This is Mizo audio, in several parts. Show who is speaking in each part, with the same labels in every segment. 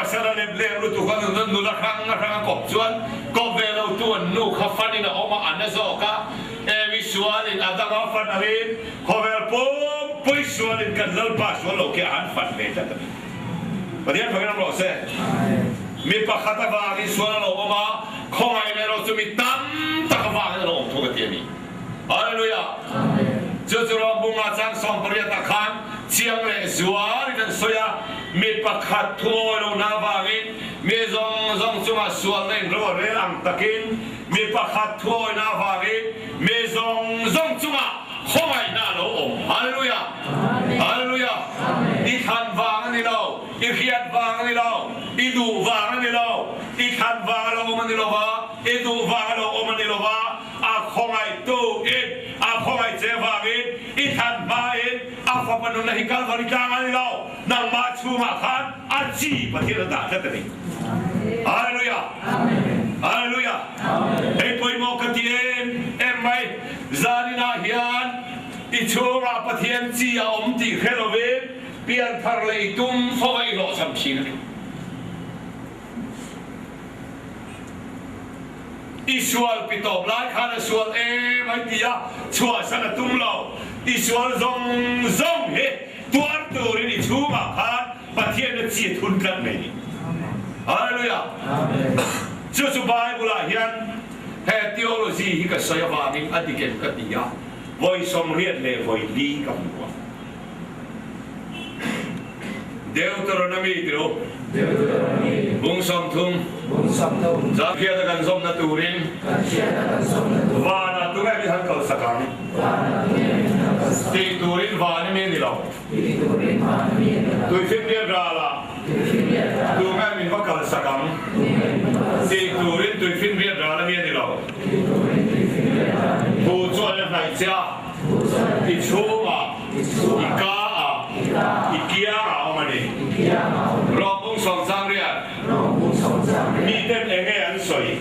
Speaker 1: Pasal a lep leng lutuk a nuna nula hrang hrang a kawp chuan kawp ve lo tu an nu kha fan in a awm a, a na zawk a. Evi sualin a dang a fan angin khawvel pumpui sualin kan Lalpa sual lo khi a han fan ve tlat a ni. Pathian fakin awm rawh se. Mi pakhat avangin sual a lo awm a, khawngaihna erawh chu mi tam tak avangin a lo awm thung a ti a ni. Hallelujah! Chu chu Rawmbunga chang 18 ah khan chiang leh zualin an sawi a, mi pakhat thu awi lohna avangin mi zawng zawng chungah sualna in ro a rel ang takin mi pakhat thu awina avangin mi zawng zawng chungah khawngaihna a lo awm. Hallelujah! Hallelujah! I thlan vang a ni lo, i hriat vang a ni lo, i duh vang a ni lo, i thlan vang a lo awm a ni lo va, i duh vang a lo awm a ni lo va, A khawngaihtu in a khawngaih che vangin i thlan hmain a fapa nunna hi Kalvari tlang a ni lo, nangmah chhungah khan a chi Pathian a dah tlat a ni. Hallelujah! Hallelujah! Hei pawimawh ka ti em em mai, zaninah hian i chhungah Pathian chi a awm tih hre lovin pianthar leh i tum fo a i hlawhchham thin a ni. I sual pi tawp lai khan a sual em ai ti a, chhuahsan a tum lo. I sual zawng zawng hi tuar turin i chhungah khan Pathian a chi a thun tlat mai ni. Hallelujah! Chu chu Bible ah hian he theology hi ka sawi avangin a dik em ka ti a, vawi 84 ka hmu a. Deuteronomy ti ru. Bung 30. Zan hriata kan zawmna turin. Vanah tunge min han kalsak ang? Tih turin van i mi a ni lo. Tuifinriat ralah tunge min va kalsak ang? Tih turin tuifinriat ral a mi a ni lo. Thu chuan a hnaih che a, i chhungah. I ka a, i kiang a awm a ni. Rawhpung 18. Miten eng nge an sawi?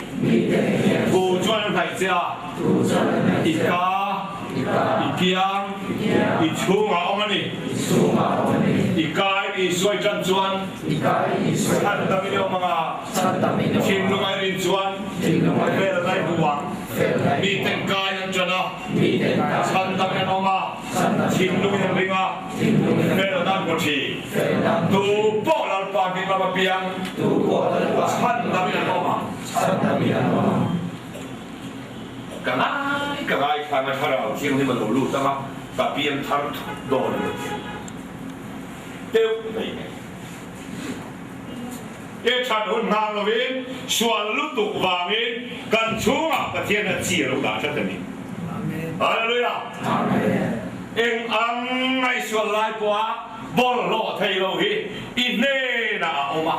Speaker 1: Thu chuan an hnaih che a, i ka, i kiang, i chhungah a awm a ni. I kai i sawi tan chuan chhan tam in i awm ang a, thinlung a i rin chuan fel a i hmu ang. Miten kai an tan a. Chhan dang an awm a, thinlung in an ring a, hmel an hmu thin. Tu pawh Lalpa hming lam apiang chhan dang in an awm ang. Ka ngai ka ngai khan a thlarau thianghlim a lo lut ang a, ka piang thar thut dawn a lo ti deuh mai mai. He that hun nghak lovin sual lutuk vangin kan chhungah Pathian a chi a lo dah tlat a ni. Hallelujah! Eng ang ngaihsual lai pawha bawlhhlawh thei lo hi i hnenah a awm a.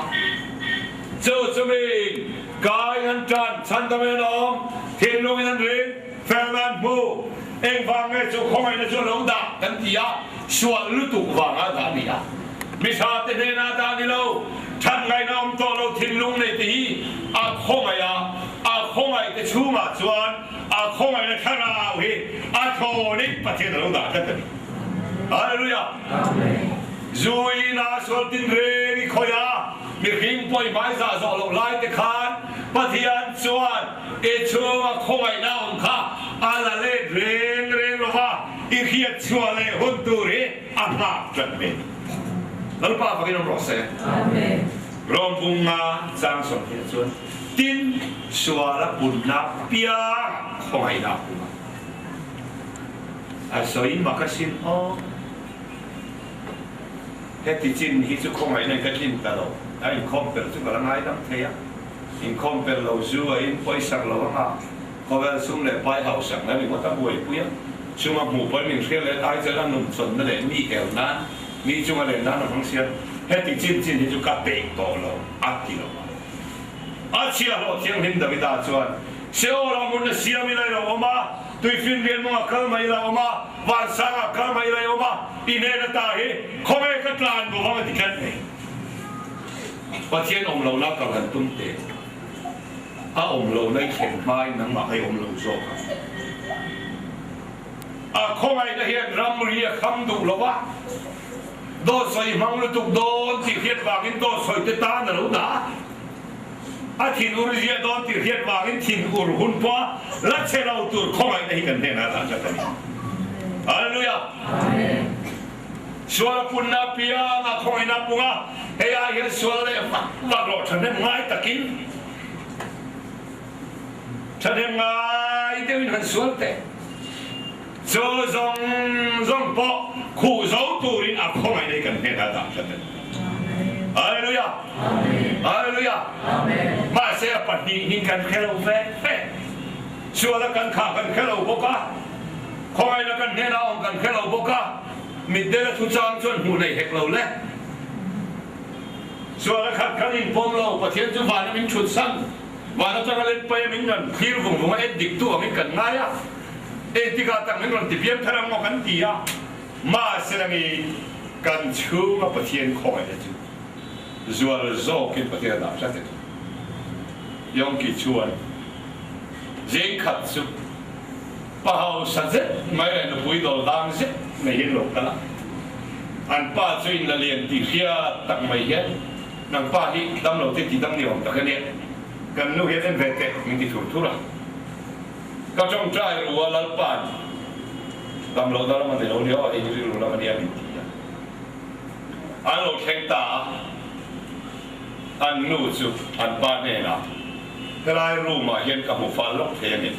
Speaker 1: Chu chumin kai an tan, chhandam in an awm, thinlung in an ring, felna an hmu. Engvang nge chu khawngaihna chu a lo dah kan ti a, sual lutuk vanga dah a ni a. Mi tha te hnenah dah ni lo, that ngaihna awm tawh lo thinlung nei te hi a khawngaih a, a khawngaih te chhungah chuan a khawngaihna thlarau hi a thlawnin Pathian a lo dah tlat a ni. Hallelujah! Zuiin a sual tinreng i khawih a, mihring pawi hmaizah zawh loh lai te khan Pathian chuan i chhunga khawngaihna awm kha a la let reng reng lo va, i hriat chhuah leh hun tur hi A nghak tlat mai. Lalpa fakin awm rawh se. Rawmbunga chang 20 ah chuan tin suala punna piang khawngaihna a pung a. A sawi mak asin aw. Heti chin hi chu khawngaihna in ka tlin ta lo. A inkhawm pel chu ka la ngaidam thei a. Inkhawm pel lo zu a in pawisak lo anga. Khawvel sum leh pai hausak na ringawt a buaipui a, chunga hmuh pawn min hriat leh ai chuan a numchawnna leh mi el nan, mi chunga len nan a hmang sia, heti chin chin hi chu ka peih tawh lo a ti lo a. A chhiahhlawh thianghlim Davida chuan, Seol ah hmun na siam ila i lo awm a, tuifinriat mawngah kal mai ila awm a, vansangah kal mai ila i awm a, i hnen ata hi khawnge ka tlan bo vang a ti tlat mai. Pathian awm lohna kal han tum teh. A awm lo na i thlen hmain nangmah i awm lo zawk ang. A khawngaihna hian ramri a kham duh lo va, Dawt sawi hmang lutuk dawn tih hriat vangin dawt sawi te tan a lo dah a. A thinur ziah dawn tih hriat vangin thinur hun pawha la che lo tur khawngaihna hi kan hnenah a dah tlat a ni. Hallelujah! Sual a punna apianga khawngaihna a pung a, hei ai hian sual leh vak vak rawh thahnem ngai takin thahnem ngai deuhin han sual teh. Chu zawng zawng pawh khuh zo turin a khawngaihna hi kan hnenah a dah tlat a ni. Hallelujah! Hallelujah! Mahse a pahnih hi kan hre lo ve ve. Suala kan khah kan hre lo bawk a, khawngaihna kan hnenah awm kan hre lo bawk a, mitdela thuchang chuan hmuh nei hek lo le. Suala khat kan inpawm lo, Pathian chu vana min thut san, van atanga let paia min rawn thlir vung vung a, en dik tu angin kan ngai a, engtikah tak min rawn ti piang thar ang maw kan ti a, mahse nangin kan chhunga Pathian khawngaihna chu zual zawkin Pathian a dah tlat a ni. Yongki chuan zing khat chu pa hausa zet mai leh nupui dawl dang zet mai hian lo kal a, an pa chu in la lian tih hriat tak mai hian nang pa hi dam lo te ti dam ni awm tak a nia, kan nu hian en ve teh min ti thur thur a, ka tawngtai ru a Lalpa'n dam lohna lam a ni lo nia aw hei hi rilru lam a nia min ti a. An lo thleng ta a, an nu chu an pa hnenah, Helai room ah hian ka hmu fal lawk thei a ni,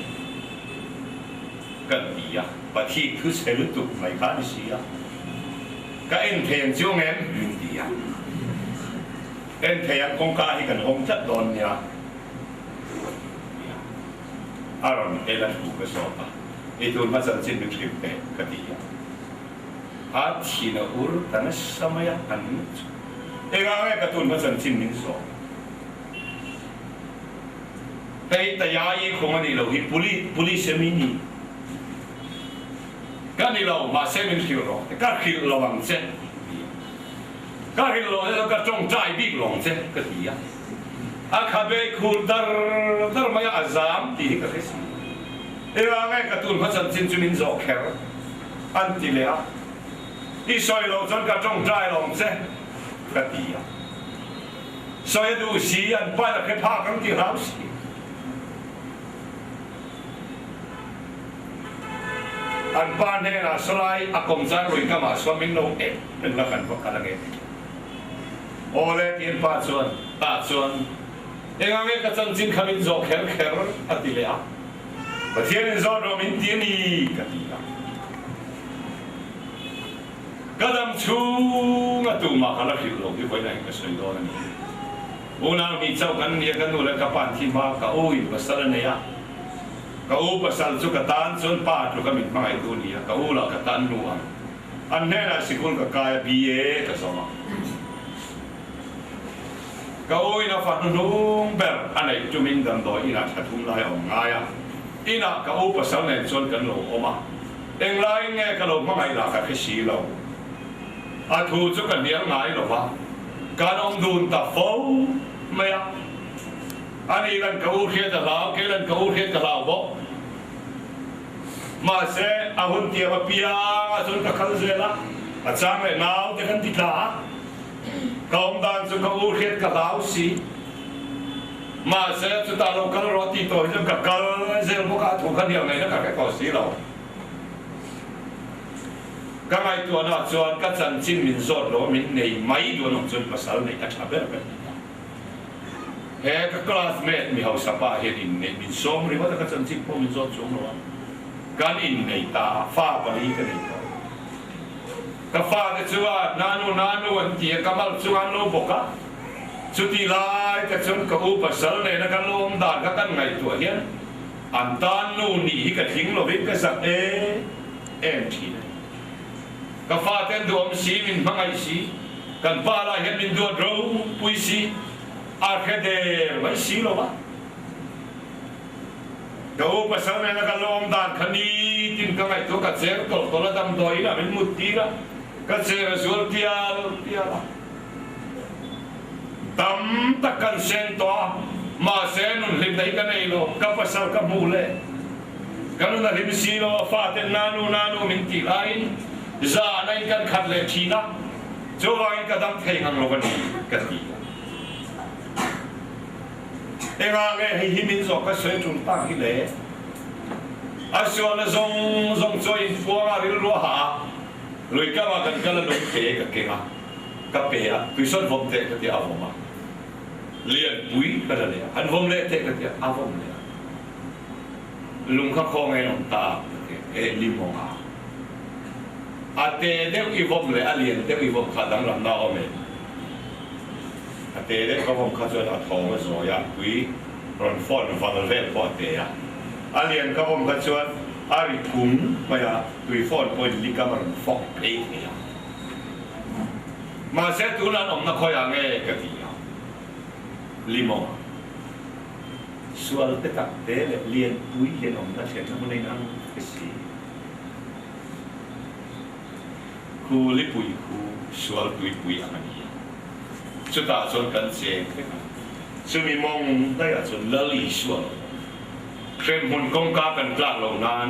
Speaker 1: kan ti a, Pathik thu chhe lutuk mai kha a ni si a, ka en thei ang chu ang em? min ti a, En thei ang kawngka hi kan hawng tlat dawn nia, a rawn en a thu ka zawt a, I tun hma chanchin min hrilh teh, ka ti a. A thin a ur ta nasa mai a, an nu chu engah nge ka tun hma chanchin min zawh? Hei Tayai khawng a nih loh hi puli police emi ni? Ka ni lo, mahse min hrilh rawh, ka hrilh lo ang che ti a. Ka hrilh lo che ka tawngtai bik lo ang che ka ti a. A khabe khur dar dar mai a, a zam tih hi ka hre si. Engah nge ka tun hma chanchin chu min zawh kher? An ti leh a, I sawi loh chuan ka tawngtai lo ang che, ka ti a. Sawi a duh si, an pain a hre phak ang tih hlau si. An pa hnenah sawlai a kawm zan rui kamah chuan min lo em em la kan va kal ange. Aw le ti an pa chuan, tah chuan engang nge ka chanchin kha min zawh kher kher a ti leh a. Pathian in zawt rawh min ti a ni ka ti a. Ka dam chhung a tumah ka la hrilh lo hi vawiin ah ka sawi dawn a ni. Unau hnih chauh kan nia ka nu leh ka pa an thi hma ka u in pasal a nei a. Ka u pasal chu ka tan chuan pa tluk a min hmangaih tu a ni a, ka u lah ka tan nu ang. An hnenah sikul ka kai a BA ka zawm a. Ka u in a fa hnuhnung ber a neih tumin damdawi inah thla thum lai a awm ngai a, inah ka u pasal nen chuan kan lo awm a, englaiin nge ka lo hmangaih lah ka hre si lo. A thu chu ka hnial ngai lo va, kan awm dun ta fo mai a. Ani lan ka u hriat a hlau, kei lan ka u hriat ka hlau bawk. Mahse, a hun tiam apiangah chuan ka kal zel a, a chang leh naute kan ti tla a. Ka awm dan chu ka u hriat ka hlau si. Mahse, chutah lo kal rawh tih tawh hi chuan ka kal zel bawk a, a thu kha hnial ngaihna ka hre tawh si lo. Ka ngaihtuahna chuan ka chanchin min zawt lo a, min nei mai duan awm chuan pasal neih a tha ber ka ti a. He ka classmate mi hausa pa hian inneih min sawm ringawt a, ka chanchin pawh min zawt chuang lo a. Kan innei ta a, fa pali ka nei tawh. Ka fate chuan Nanu Nanu an ti a, ka mal chunga an lo bawk a. Chutih lai te chuan ka u pasal nena kan lo awm dan kha kan ngaihtuah hian an tan nu nih hi ka tling lovin ka zak em em thin a ni. Ka fate an duhawm si, min hmangaih si, kan pa lah hian min duat ropui si, a hre der mai si lo va. Ka u pasal nena ka lawm dan kha nitin ka ngaihtuah ka cher tawlh tawlh a, damdawi inah min mut tir a, ka cher a zual pial pial a. Tam tak kan seng tawh a, mahse nun hlimna hi ka nei lo, ka pasal ka hmuh leh ka nun a hlim si lo a, faten nanu nanu min tih laiin zahna in kan khat leh thin a. Chuvangin ka dam thei ngang lo a ni, ka ti a. Engah nge hei hi min zawh ka sawi tul tak hi le? A sualna zawng zawng chu a inpuang a, rilru a hah a, lui kamah kan kal a lung thei e ka keng a, ka pe a, tuisawn vawm teh ka ti a, a vawm a. Lianpui ka la leh a, han vawm leh teh ka ti a, a vawm leh a. Lung kha khaw nge awm ta ka ti a, e limawng a. A te deuh i vawm leh a lian deuh i vawm kha danglamna a awm em? A te deuh ka vawm kha chuan a thawm a zawi a, tui rawn fawn val vel pawh a te a. A lian ka vawm kha chuan a ri kung mai a, tui fawn pawhin likam a rawn fawk phei thei a. Mahse tunah an awmna khawiah nge ka ti a, Limawng sual te tak te leh lianpui hian awmna thlenna hmun a inang ka si. Khu lipui khu sual tuipui ang a ni a, chutah chuan kan cheng vek a, chumi mawng daihah chuan Lal Isua lo awm. Hremhmun kawngka kan tlak loh nan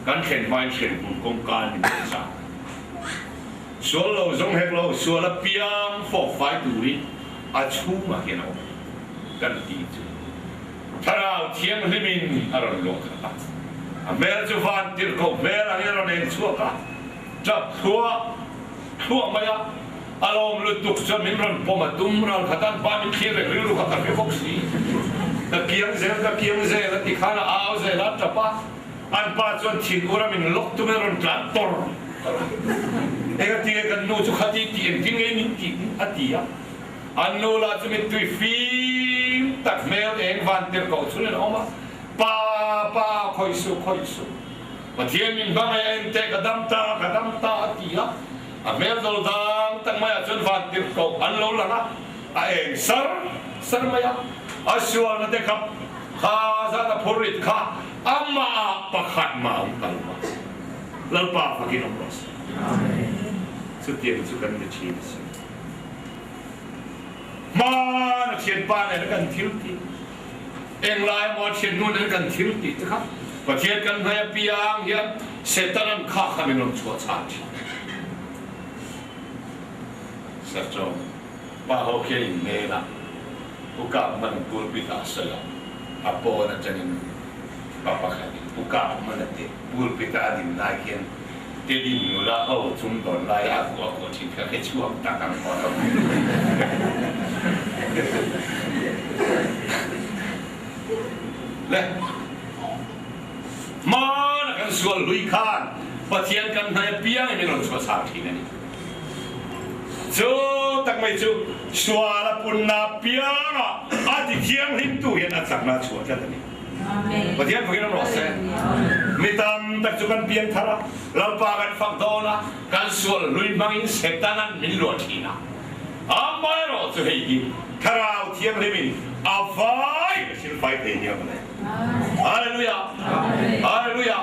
Speaker 1: kan thlen hmain hremhmun kawngka ni mai chak. Sual lo zawng hek lo, sual a piang fawk fai turin a chhungah hian a awm a ni kan tih chu. Thlarau Thianghlimin a rawn luah khat a, a hmel chu van tirhkoh hmel angin a rawn eng chhuak a, tap thluah thluah mai a, a lawm lutuk chuan min rawn pawm a tum ral khat a, an pa min thlir reng rilru kha ka hre bawk si. Ka kiang zel, ka kiang zel a ti khan a au zel a, tap a, an pa chuan thin ura min lawk tumin a rawn tlan tawr tawr a, Engatinge kan nu chu khati tih engtin nge min tih a ti a. An nu lah chu mittui fim tak hmel eng van tir ko chhun in a awm a, Pa, pa, khawih suh, khawih suh. Pathian min hmangaih a en teh, ka dam ta, ka dam ta a ti a. A hmel dawr dang tak maiah chuan van tir ko an lo lang a, a eng sar sar mai a. A sualna te kha kha zat a phur rit kha amah ah pakhat mah a awm ta lo va. Lalpa fakin awm rawh se. Chutiang chu kan ni thin a si. Hmaan a thianpa nen a kan thil tih, englai emaw a thiannu nen kan thil tih te kha Pathian kan hmai apiang hian Setanan kha kha min rawn chhuah chhan thin. Serchawm pa ho khian in hnenah Pu Kap hman pulpit ah a sawi a, a pawn atangin pa pakhatin Pu Kap hman a teh pulpit a a din lai khian Teddy nula ho chung dawn lai a kuah kuah thin kha khe chhuak tak ang pawh lo. Le hmana kan sual hlui khan Pathian kan hnai apiang in min rawn chhuah chhang thin a ni. Chu tak mai chu sual a punna apianga a ti thianghlimtu hian a chakna a chhuah tlat a ni. Pathian fakin awm rawh se. Mi tam tak chu kan piang thar a, Lalpa kan fak dawn a, kan sual hlui hmangin Setana'n min luah thin a. Amaherawh chu hei hi Thlarau Thianghlimin a vai a silfai thei nia mawle. Hallelujah! Hallelujah!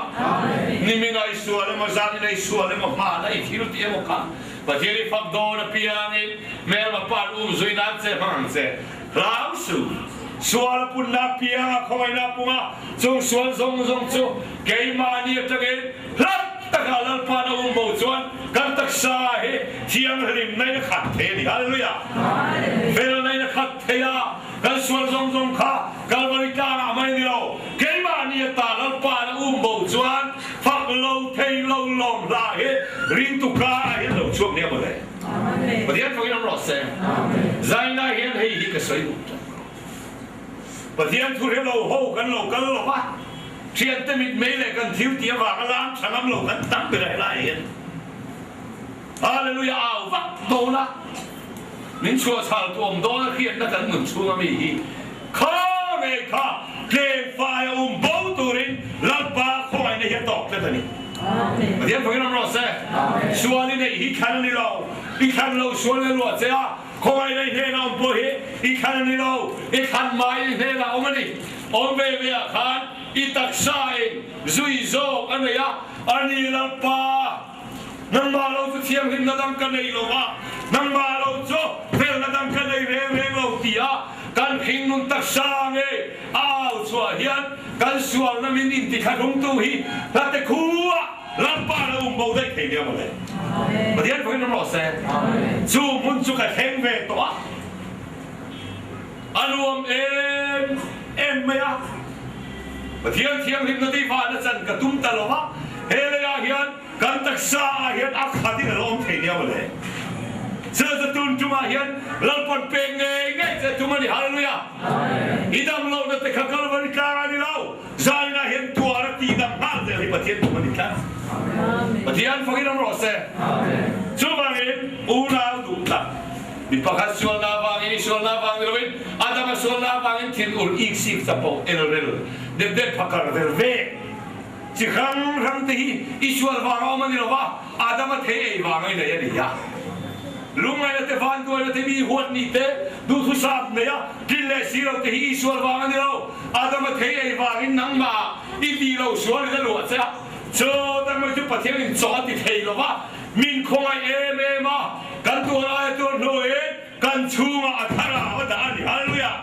Speaker 1: Nimin a i sual emaw, zanin a i sual emaw, hman a i thil tih emaw kha Pathian i fak dawn apiangin hmelma pan um zui nan che hmang ang che. Hlau suh, sual a punna piang a khawngaihna punga chung sual zawng zawng chu keimahni atangin hlat taka Lalpa'n a um bo chuan kan taksa hi thianghlimna in a khat thei a ni. Hallelujah! Felna in a khat thei a, kan sual zawng zawng kha Kalvari tlangah mai ni lo, keimahni ata Lalpa'n a um bo chuan fak lo thei lo lawm hla hi ringtu karah hian lo chhuak nia mawle. Pathian fakin awm rawh se. Zaina hian hei hi ka sawi duh tawh lo. Pathian thu hre lo ho kan lo kal lo va, thiante mitmei leh kan thil tih avanga lam tha ngam lo kan tam ber a helai hian. Hallelujah au vak dawn a, min chhuahchhal tu awm dawn a hriatna kan nun chhunga mi hi kha ngei kha tleng fai a um bo turin Lalpa khawngaihna hi a tawk tlat a ni. Pathian fakin awm rawh se. Sual i neih hi thlan a ni lo. I thlan lo sual na luah che a, khawngaihna i hnenah awm pawh hi i thlan a ni lo. I thlan mai i hnenah awm a ni. Awm ve ve ah khan i taksa in zui zawk a nei a, a ni Lalpa. Nangmah lo chu thianghlimna dang ka nei lo va, nangmah lo chu felna dang ka nei reng reng lo tia kan hringnun taksa nge a au chhuah hian kan sualna min inti thlahlumtu hi hlate khuah. Lalpa a lo um bo daih thei nia mawle. Pathian fakin awm rawh se. Chu hmun chu ka thleng ve tawh a, a nuam em em mai a. Pathian thianghlimna tih vana chan ka tum ta lo va, he leiah hian kan taksa ah hian a khat in a lo awm thei nia mawle. Chu chu tun tumah hian Lalpawn pek ngei ngei che tum a ni. Hallelujah! I dam lohna te kha Kalvari tlang a ni lo. Zainah hian tuar a tih dam nghal zel hi Pathian tum a ni tlat. Pathian fakin awm rawh se. Chuvangin unau duh tak, mi pakhat sualna avangin i sualna avang ni loin Adama sualna avangin thil ur ik sik chapo el rel dep dep phakar ver vek chi hrang hrang te hi i sual vang a awm a ni lo va, Adama thei ei vang a i nei a ni a. Lungngaihna te, vanduaina te, mi huat nih te, duhthusam nei a, tlin leh si lo te hi i sual vang a ni lo. Adama thei ei vangin nangmah i ti lo sual in a luah che a, chu tak mai chu Pathianin chaw a ti thei lo va, min khawngaih em em a, kan tuar aia tuar hnuin kan chhungah a thlarau a dah a ni. Hallelujah!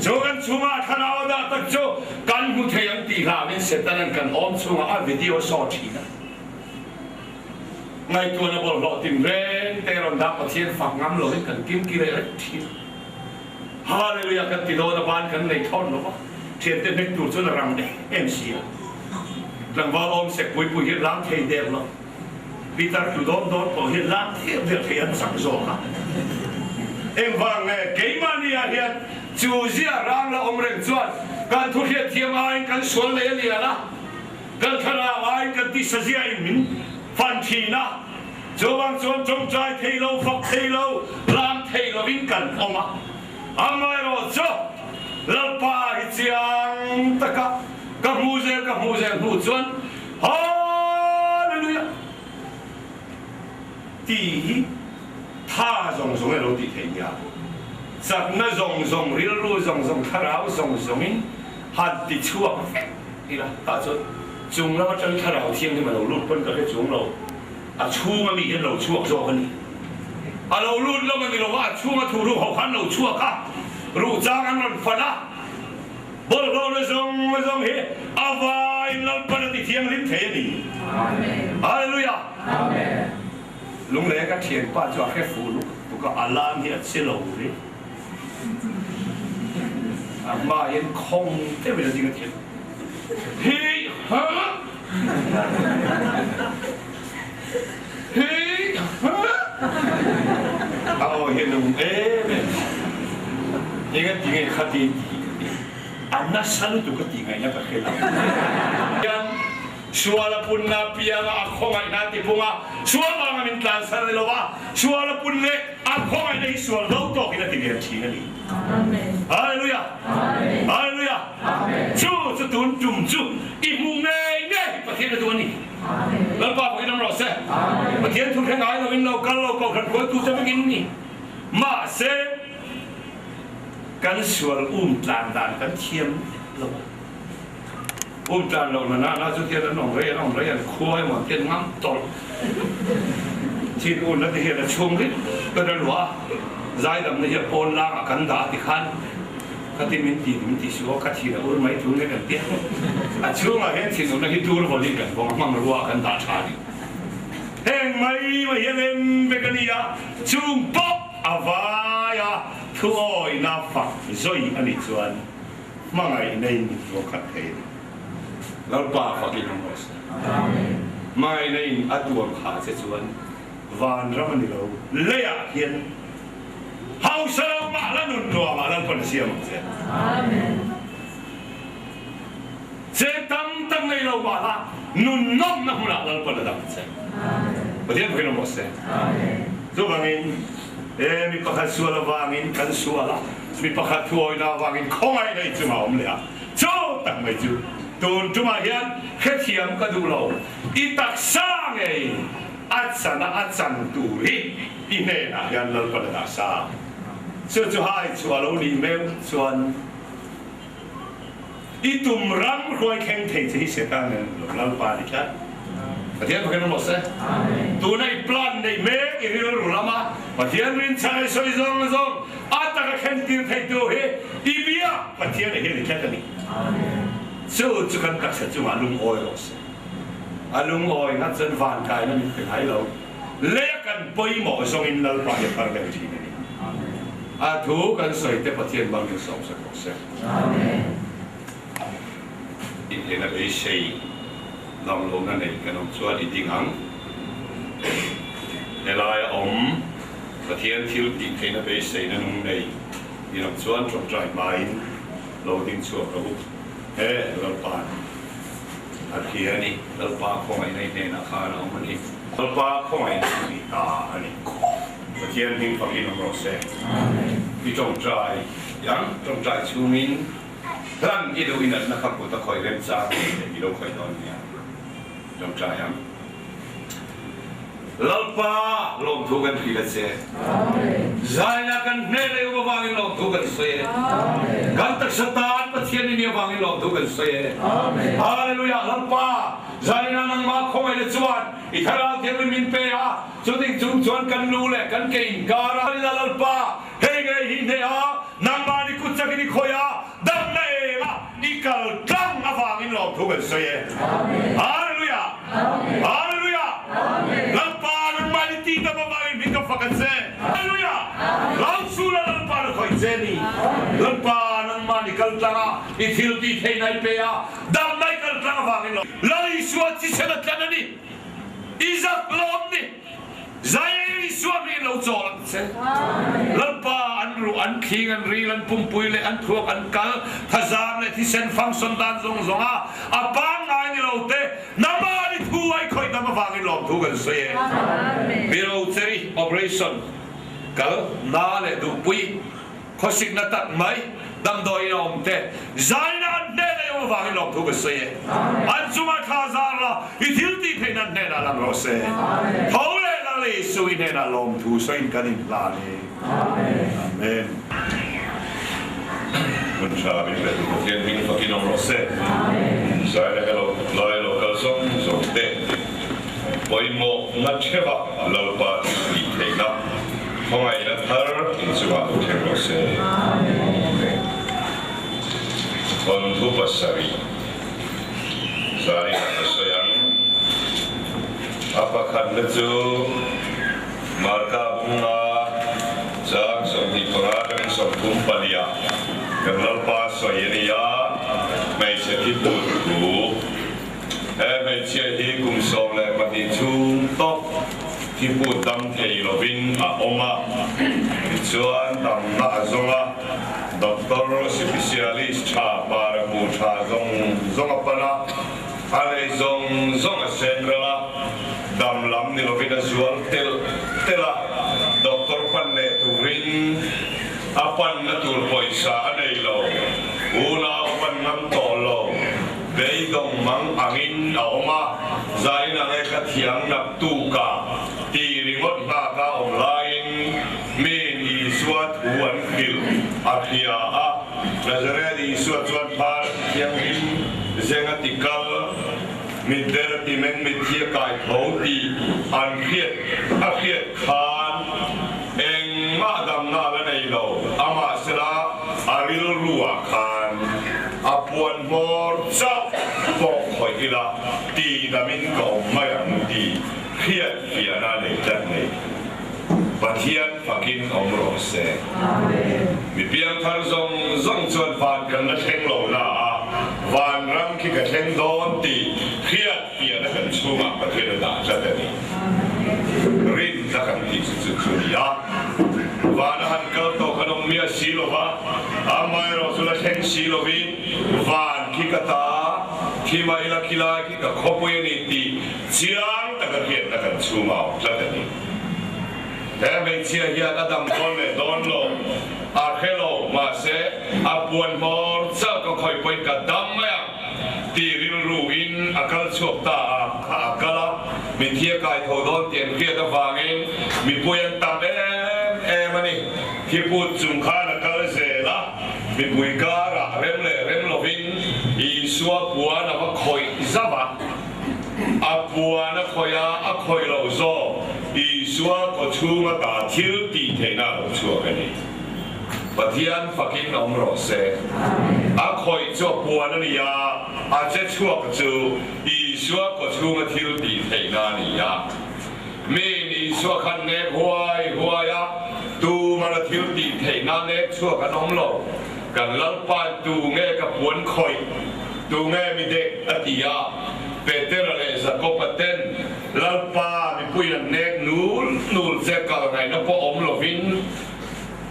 Speaker 1: Chu kan chhungah a thlarau a dah tak chu kan hmu thei ang tih hlauhin Setanan kan awm chhungah a video saw thin a. Ngaihtuahna bawlhhlawh tinreng te rawn dah Pathian fak ngam loin kan kimki leh reng thin. Hallelujah kan ti dawn a ban kan nei thawn lo va, thiante hnek tur chuan a rang em em si a. Tlangval awm sek pui pui hian lang thei der lo. Peter tlu dawn dawn pawh hian lang der der thei an chak zawk a. Engvang nge keimahni ah hian chu zia rang la awm reng chuan kan thu hriatthiam aiin kan sual nei a lian a. Kan thlarau aiin kan tisa ziain min fan thin a, chuvang chuan tawngtai thei lo, fak thei lo, lam thei lovin kan awm a. Amaherawh chu Lalpa hi chiang taka ka hmuh zel ka hmuh zel hnu chuan Hallelujah tih hi tha zawng zawng in a lo tih theih nia. Chakna zawng zawng, rilru zawng zawng, thlarau zawng zawngin han ti chhuak vek ila tah chuan chung lam atang thlarau thianghlim a lo lut pawn ka hre chung lo, a chhunga mi hian lo chhuak zawk a ni. A lo lut lam a ni lo va, a chhunga thu ruh ho khan lo chhuak a, ruh chang an rawn fan a, bawlhhlawhna zawng zawng hi a vaiin Lalpan a ti thianghlim thei a ni. Hallelujah! Lunglei ka thianpa chu a hre fuh lutuk tuk a, a lam hi a che lo ri. A hma hian khawng deuhin a ding a thil hi ha hi ha a aw hian a um em em eng a ti nge kha ti ti ka ti a nasa lutuk ka tih ngaihna ka hre lo hian Sual a punna pianga a khawngaihna a tipung a, sual vanga min tlansan a ni lo va, sual a pun leh a khawngaihna hi sual do tawkin a ti lian thin a ni. Hallelujah! Hallelujah! Chu chu tun tum chu i hmuh ngei ngei hi Pathian a duh a ni. Lalpa pawhin awm rawh se. Pathian thu hre ngai loin lo kal lo kohhran hruaitu te vekin ni. Mahse, kan sual um tlan dan kan thiam lo a. Um tlan lo na na na chu tian an awm rei an awm rei an khua emaw an tian ngam tawlh thin un na te hian a chhung rit ber a luah a, zaidam na hi a pawn lang ah kan dah a ti khan khatin min ti min ti suh aw ka thin a ur mai tur nge kan tia a chhung ah hian thin urna hi tur vawlin kan vawng a hmang rua ah kan dah tha a ni. Heng mai mai hian em vek a ni a, chung pawh a vai a thuawina fak zawi a nih chuan Hmangaih nei mit ruak khat thei a ni. Lalpa fakin awm rawh se. Hmangaih neiin a tuam khah che chuan vanram a ni lo, leiah hian hausa lo mah la nun nuamah Lalpan a siam ang che. Cheng tam tak nei lo mah la nun nawmna hmunah Lalpan a dang che. Pathian fakin awm rawh se. Chuvangin e mi pakhat sual avangin kan sual a. Mi pakhat thuawina avangin khawngaih nei chunga awm leh a, chu tak mai chu tun tumah hian hrethiam ka duh lo. I taksa ngei a chana a chan tur hi i hnenah hian Lalpan a dah sa. Chu chu hai chu a lo nih meuh chuan i tum ram hruai thleng thei che hi Satan nen lo Lalpa a ni tlat. Pathian fakin awm rawh se. Tuna i plan neih mek i rilru lama Pathian rinchhan i sawi zawng zawng a taka thlen tir thei tu hi i bia Pathian a hian i tlat a ni. Chu chu kan taksa chungah lungawi rawh se. A lungawi ngat chuan van kaina min pe ngai lo. Leia kan pawimawh zawngin Lalpa hi a thar deuh thin a ni. A thu kan sawi te Pathian bangin sawmsak rawh se. Inhlena beisei damlohna nei kan awm chuan i ding ang. Helaia awm Pathian thil tih theihna beiseina nung nei i lam chuan tawngtai hmain lo ding chhuak rawh u. He Lalpa'n a hria a ni. Lalpa khawngaihna i hnenah khan a awm a ni. Lalpa khawngaihna i ni ta a ni. Pathian hming fakin awm rawh se. I tawngtai ang, tawngtai chhungin hlan i duh i natna kha kut a khawih remchang tih leh i lo khawih dawn nia. Tawngtai ang. Lalpa, lawmthu kan hrilh a che. Zaina kan hmel leh um avangin lawmthu kan sawi e. Kan taksa tan Pathian i nih avangin lawmthu kan sawi e. Hallelujah! Lalpa, zaina nangmah khawngaihna chuan i Thlarau Thianghlim min pe a, chuting chung chuan kan lu leh kan ke inkar a. Lalpa, hei ngei hi hneh a, nangmah ni kut chakin i khawih a, Damna eng a i kal tlang avangin lawmthu kan sawi e. Hallelujah! Hallelujah! Lalpa nangmah ni tih dam avangin hming ka fak an che. Hallelujah! Lalsula Lalpa na khawih che ni. Lalpa nangmah ni kal tlang a i thil tih theihna i pe a, damna i kal tlang avangin lawm. Lal Isua thisen a tlan a ni. I zak lawm ni. Zai Isua hming lo chawl ang che. Lalpa an ruh, an thling, an ril, an pumpui leh an thluak, an kal, thazam leh thisen function dan zawng zawng a a pangngai ni lo te namah ni thu ai khawih dam avangin lawmthu kan sawi e. Biro Cherry Operation kal na leh duhpui Khawsikna tak mai damdawiin a awm te, zaina an hnena i awm avangin lawmthu kan sawi e. An chungah thla zar la, i thil tih theihna an hnenah lang rawh se. Tho leh Lal Isu i hnenah lawmthu sawiin kan inhlan e. Amen. Hun tha min pe tu Pathian hming fakin awm rawh se. Zaina hello lai lo kal zawng zawng te. Pawimawhna theuha Lalpa thil tih theihna khawngaihna thar inchungah lo thleng rawh se. Amen. Thawnthu pasarih zanin ka sawi ang. A pakhatna chu Marka bunga chang 25 atangin 34 ah kan Lalpa sawi a ni a, hmeichhe thi put thu. He hmeichhia hi kum 12 chhung tawp thi put dam thei lovin a awm a, tichuan damna a zawng a, doctor sipisialist tha para hmu tha zawng zawng a pan a, a lei zawng zawng a sen ral a, dam lam ni lovin a zual telh telh a, doctor pan leh turin a panna tur pawisa a nei lo, unau a pan ngam tawh lo. Beidawng mang angin a awm a, zain ang e ka thiam nak tuk a ti ringawt nghak a awm laiin miin Isua thu an hrilh a hria a. Nazareth Isua chuan phar thianghlim zeng a ti kal, mitdel a ti meng mitthi a kai tho tih an hriat a hriat khan engmah damna a la nei lo, amahsela a rilru ah khan A puan hmawr chauh pawh khawih ila ti damin ka awm mai ang tih hriat fiahna nei tlat nei. Pathian fakin awm rawh se. Mi piangthar zawng zawng chuan van kan la thleng lo na a, van ram khi ka thleng dawn tih hriat fiahna kan chhungah Pathian a dah tlat a ni. Rinna kan tih chu chu chu ni a. Van a han kal tawh kan awm miah si lo va, amaherawh chu la thleng si lovin van khi ka ta, khi mah ila khi lai khi ka khawpui a ni tih chiang taka hriatna kan chhung a awm tlat a ni. He hmeichhia hian a dam dawn leh dawn lo a hre lo, mahse a puan hmawr chauh ka khawih pawhin ka dam mai ang tih rilru in a kal chhuak ta a, kha a kal a, mitthi a kai tho dawn tih an hriat avangin mipui an tam em em a ni. Thiput chung khan a kal zel a, mipui karah rem leh rem lovin Isua puan a va khawih zauh a, a puan a khawih a, a khawih loh zawk Isua kawchhung ata thil tih theihna a lo chhuak a ni. Pathian fakin awm rawh se. A khawih chu a puan a ni a, a che chhuak chu Isua. Isua kawchhunga thil tih theihna a ni a. Miin Isua khan nek huai huai a, tumana thil tih theihna nek chhuak an awm lo. Kan Lalpain tu nge ka puan khawih, tu nge mi dek a ti a. Petera leh Jakoba ten Lalpa mipuiin an nek nul nul che kal ngaihna pawh awm lovin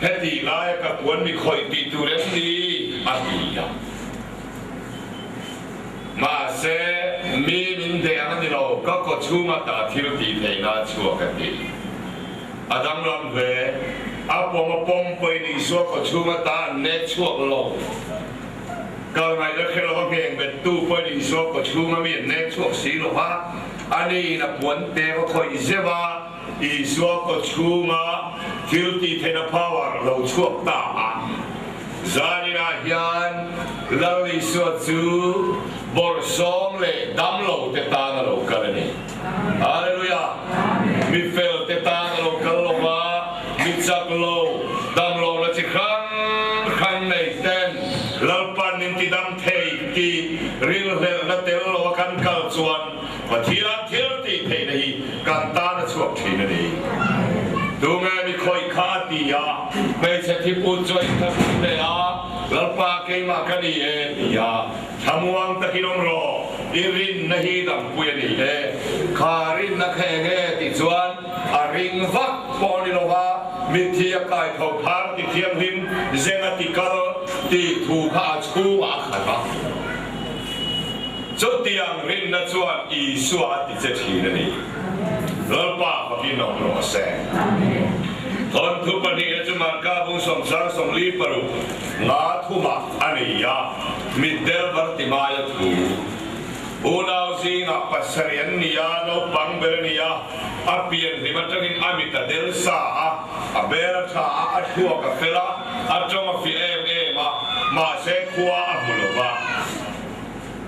Speaker 1: hetih laia ka puan mi khawih tih tur em ni a ti a. Mahse, mi min deh ang a ni lo, ka kaw chhunga ta thil tih theihna a chhuak a ti. A danglam hle. A pawm a pawm pawhin Isua kaw chhunga ta an nek chhuak lo. Kal ngaihna hre lova ngheng bettu pawhin Isua kaw chhunga mi an nek chhuak si lo va, ani in a puan te va khawih zeuh a, Isua kaw chhunga thil tih theihna power lo chhuak ta a. Zaninah hian Lal Isua chu bawrhsawm leh damlo te tan a lo kal a ni. Hallelujah! Mi fel te tan a lo kal lo va, mi chak lo, damlo la chi hrang hrang nei ten Lalpan min ti dam thei tih rilhlelhna tel lo a kan kal chuan Pathian thil tih theihna hi kan tan a chhuak thin a ni. Tunge mi khawih kha a ti a, hmeichhe thiput chu a inthlahrung hle a, Lalpa keimah ka ni e ti a, thlamuang takin awm rawh, i rinna hi dampui a ni e. Kha rinna kha eng e tih chuan a ring vak pawh a ni lo va, mitthi a kai tho phar ti thianghlim zenga ti kal tih thu kha a chhungah a khat a. Chutiang rinna chuan Isua a ti che thin a ni. Lalpa fakin awm rawh se. Thawnthu pahnihna chu Marka bung sawmsang sawmli paruk nga thumah a ni a, mitdel Bartimaia thu. Unau zingah pasarih an ni a, naupang ber a ni a, a pian hlim atangin a mit a del sa a, a bel a tha a, a thluak a fel a, a tawng a fiah em em a, mahse khua a hmu lo va.